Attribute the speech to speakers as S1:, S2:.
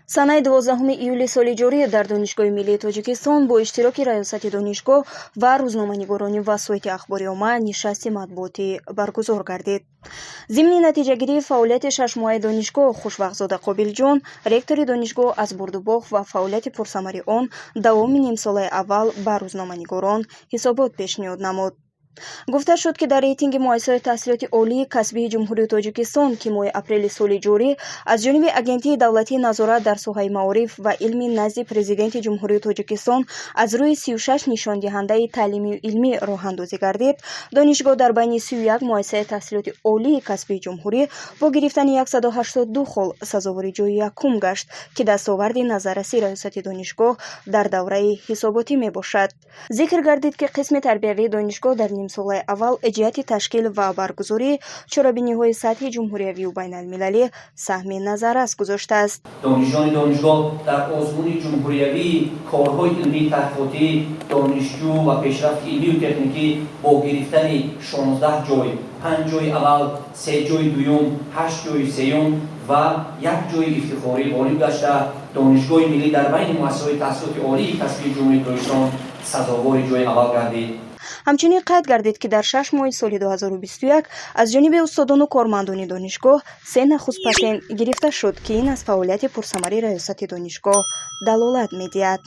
S1: Санаи 12 июли соли ҷорӣ дар Донишгоҳи миллии Тоҷикистон бо иштироки раёсати донишгоҳ ва рӯзноманигорони васоити ахбори омма нишасти матбуотӣ баргузор гардид. Зимни натиҷагирии фаъолияти шашмоҳаи донишгоҳ, Хушвақтзода Қобилҷон, ректори донишгоҳ, аз бурдубохт ва фаъолияти пурсамари он давоми нимсолаи аввал ба рӯзноманигорон ҳисобот пешниҳод намуд. Гуфта шуд, ки дар рейтинги муассисаҳои таҳсилоти олии касбии Ҷумҳурии Тоҷикистон, ки моҳи апрели соли ҷорӣ аз ҷониби Агентии давлатии назорат дар соҳаи маориф ва илми назди Президенти Ҷумҳурии Тоҷикистон аз рӯи 36 нишондиҳандаи таълимию илмӣ роҳандозӣ гардид, донишгоҳ дар байни 31 муассисаи таҳсилоти олии касбии ҷумҳурӣ бо гирифтани 182 хол сазовори ҷои якум гашт, ки дастоварди назарраси раёсати донишгоҳ дар давраи ҳисоботӣ мебошад. Зикр гардид, ки қисми тарбиявии донишгоҳ дар нимсолаи аввал ҷиҳати ташкил ва баргузории чорабиниҳои сатҳи ҷумҳуриявию байналмилалӣ саҳми назаррас гузоштааст.
S2: Донишҷӯёни донишгоҳ дар озмуни ҷумҳуриявии корҳои илмии таҳқиқотӣ «Донишҷӯ ва пешрафти илмию техникӣ» бо гирифтани 16 ҷой: панҷ ҷои аввал, се ҷои дуюм, ҳашт ҷои сеюм ва як ҷои ифтихорӣ ғолиб гашта, Донишгоҳи миллӣ дар байни муассисаҳои таҳсилоти олии касбии Ҷумҳурии Тоҷикистон сазовори ҷои аввал гардид.
S1: Ҳамчунин қайд гардид, ки дар 6 моҳи соли 2021 аз ҷониби устодону кормандони донишгоҳ се нахуст патент гирифта шуд, ки ин аз фаъолияти пурсамари раёсати донишгоҳ далолат медиҳад.